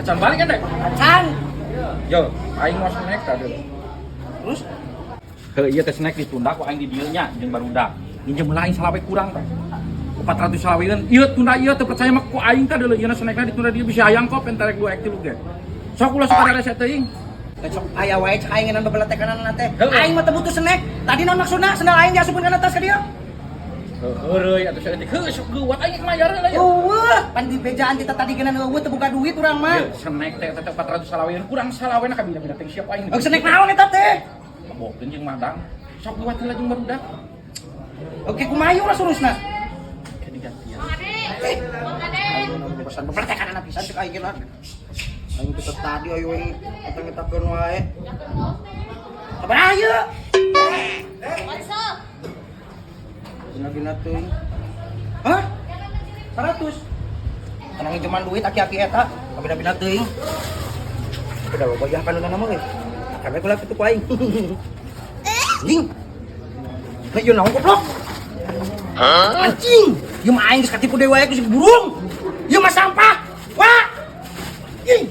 Acan balik kan deh? Acan. Yo, aing mau snack tadi. Terus? Heuh, ieu teh snack ditunda ku aing di dieu nya jeung barudak. Minjem heula aing salawe kurang teh. 400 salawean. Ieu tunda ieu teu percaya mah ku aing teh deuleu ieu snackna ditunda dieu bisa hayang kok pentarek 2 ek 3 ge. Sok ulah sok rese teuing. Sok aya wae cek aing ngeunaan bebeletekanana teh. Heuh. Aing mah teu butuh snack. Tadi naon maksudna sendal aing diasupkeun kana tas ka dieu? Heureuy atuh saeutik. Heuh, sok geuwat aing mayar heula ya. Eueuh, pan di bejaan kita tadi geunan eueuh teu boga duit urang mah. Ieu snack teh teh 400 salawean kurang salawena ka bina-bina teh siap aing. Eueuh, snack naon eta teh? Bokeun jeung madang. Sok geuwat heula jeung barudak. Oke, kumaha ulah surusna? Ke digantian. Eh, pesan bebeletekanana pisan cek aing geuna. Aing kita tadi ayo aing eta-ngetakeun wae. Sabaraha ieu? Gina-gina teuing. Hah? 100. Tenang cuman duit aki-aki eta, kabina-bina teuing. Udah loba yah kanuna mah euy. Kami kula kitu ku aing. Anjing. Heuh, ieu naon goblok? Anjing. Ieu mah aing geus katipu deui wae ku si burung. Ieu mah sampah. Wah. Anjing.